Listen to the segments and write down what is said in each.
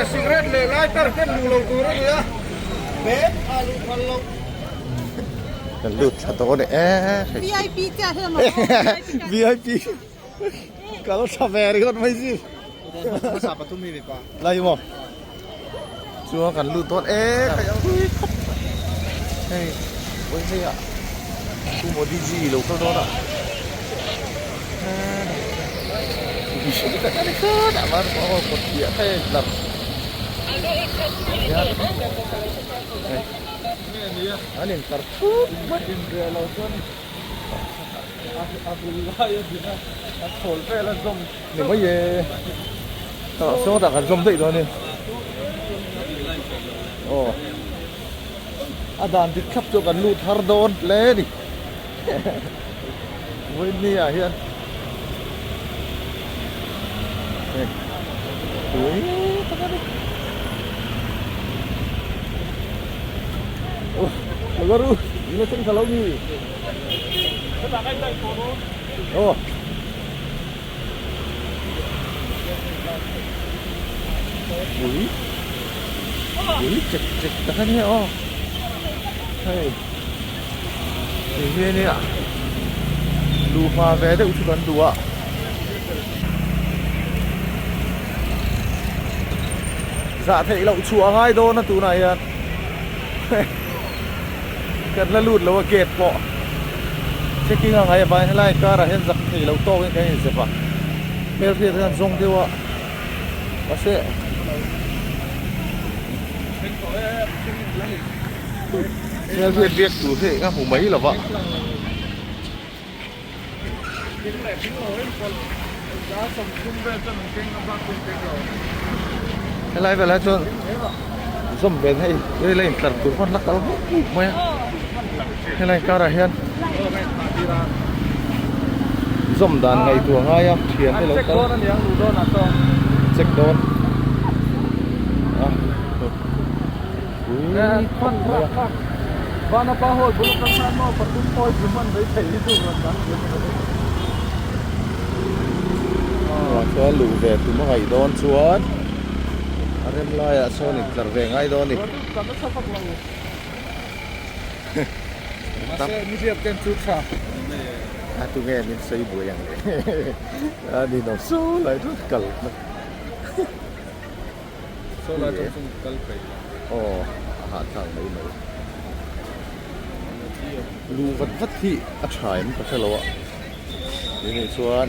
leh cigarette leh lighter ken luh lo tur a ni a, bag a luh phal lo. Kan lut thla dawn e. VIP chiah hian maw? VIP kal tha ve ringawt mai zir. Hmasa pathum hi mipa. Lai maw? Chuan kan lut dawn e khai ang hui khawp hei pawi hei ah Pu Modi ji lo kal dawn a an in tar thut mai ni mai e tah sawtah kan zawm daih dawn a ni aw a dan dik thlap chu kan lut har dawn hle a ni vawiin ah hian hei tui tak a ni aw lo la thleng thla lo mi. Aw. Ui. Ui chek chek tak a nia aw. Hei. Hei hi a nia. Luhma ve deuh chu kan duh a. Zah theih loh chhuah a ngai dawn a tunah hian. Kan la lut lo a gate pawh checking a ngai avangin helai car ah hian zak thei lo tawkin kan inzep a hmelhriat hian zawng deuh a mahse hmelhriat biak tur hi ka hmu mai lo va. Helai velah chuan zawm ven hei hei la intlar tur pawn la kal huk huk mai a helai karah hian zawm dan ngaihtuah ngai a thian te lo kal check dawn a Chuan luh ve tum a ngaih dawn chuan a rem laiah sawn in tlar ve ngai dawn a ni. A tunge min sawi buai ang le a ninawm su lai chu kal. Saw lai tang chu kal peih lo. Aw a hahthlak mai mai. Luh vat vat hi a tha em ka hre lo a. Tih nih chuan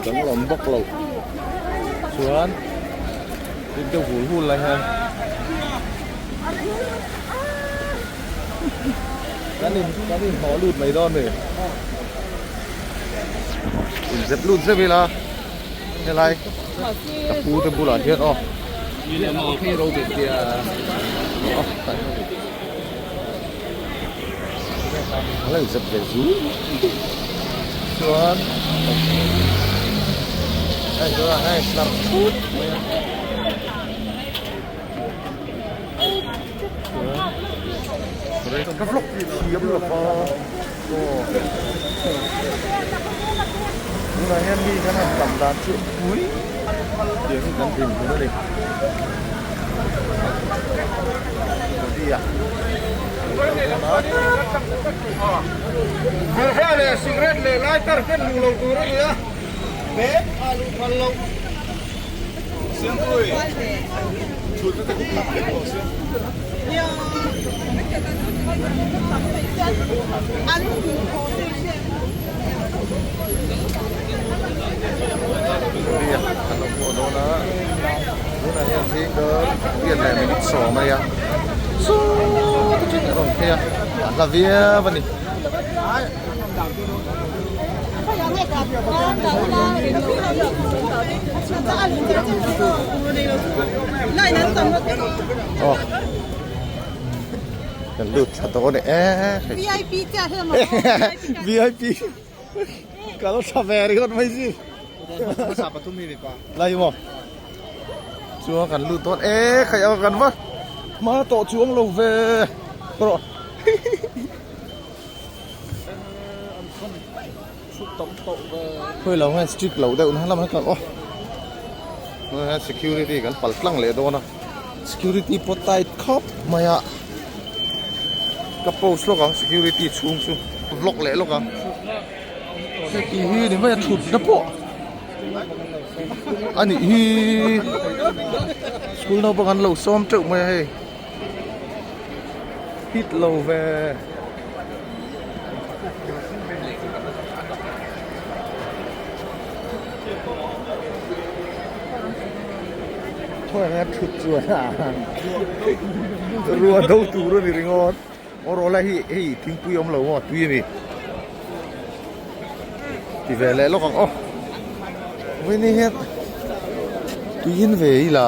danglam bawk lo chuan tin deuh hul hul lai hian Kan in kan in hnawh lut mai dawn ni. In zep lut zep ila helai ka pu te bulah hian aw. A lo zep ve zu chuan hei tunah hei tlar thut mai a. Ka vlog thiam lo va aw tunah hian mi kan han tam dan chu pui tiang hi kan din hmun a ni body a Hmelhriat leh cigarette leh lighter ken luh lo tur a ni a, bag a luh phal loh. Aw kan lut thla dawn e VIP chiah hian maw VIP kal thla ve ringawt mai zir lai maw chuan kan lut dawn e khai a kan va hma tawh chuang lo ve rawh. Khawi lo nge strict lo deuh na lamah hian aw tunah hian security kan pal tlang leh dawn a security pawh tight khawp mai a ka post lawk ang security chhung chu vlog leh lawk ang heti hi ni mai a thut na pawh a nih hi school naupang an lo sawm teuh mai a hei. Hit lo ve. Khawi anga thut chuan a ruah do tur a ni ringawt. Aw rawh la hi hei thingpui awm lo maw tui a ni. Ti ve leh lawk ang aw. Vawiin hian tuiin ve ila.